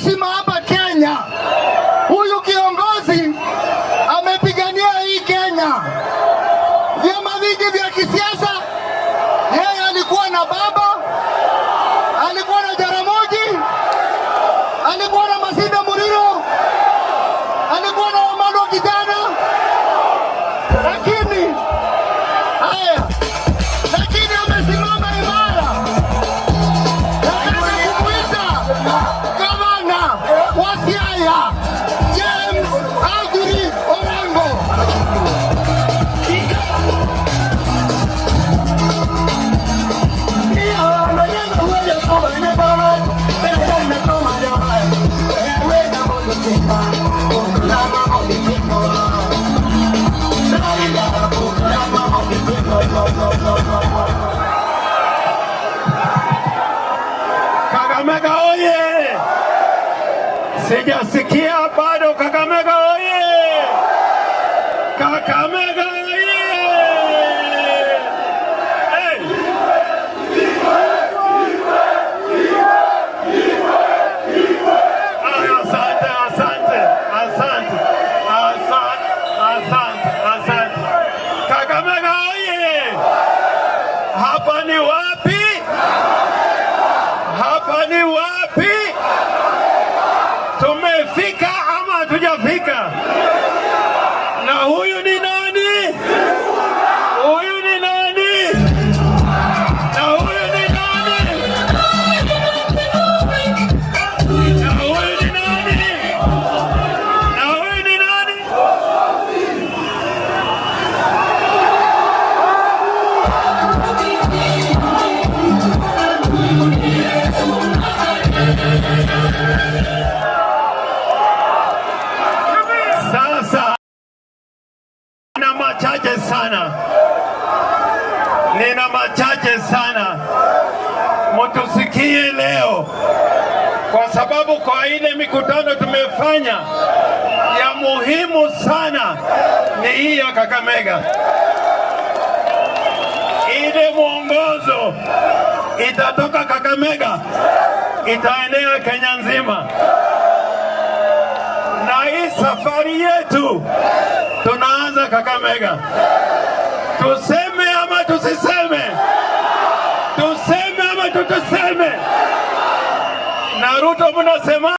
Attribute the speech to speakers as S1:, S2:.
S1: heshima hapa Kenya. Huyu kiongozi amepigania hii Kenya, vyama vingi vya kisiasa. Yeye alikuwa na baba, alikuwa na Jaramogi, alikuwa na Masinde Muliro, alikuwa na Wamalwa kijana, lakini haya, lakini amesimama imara. Nataka kumwita gavana wa Siaya, James Aguri Orengo.
S2: Kakamega oye! Sijasikia bado. Kakamega oye! Kakamega oye! Hey! Asante, asante, asante, asante, asante, asante. Kakamega oye! Hapa ni wapi? Hapa ni wapi? Tumefika ama hatujafika? Na huyu ni nani? Huyu ni nani? Na huyu ni nani? Na huyu ni nani? Na huyu ni nani? Sasa nina machache sana, nina machache sana, mutusikie leo, kwa sababu kwa ile mikutano tumefanya ya muhimu sana ni hii ya Kakamega. Ile mwongozo itatoka Kakamega itaenea Kenya nzima, na hii safari yetu tunaanza Kakamega. Tuseme ama tusiseme? Tuseme ama tutuseme? Na Ruto mnasema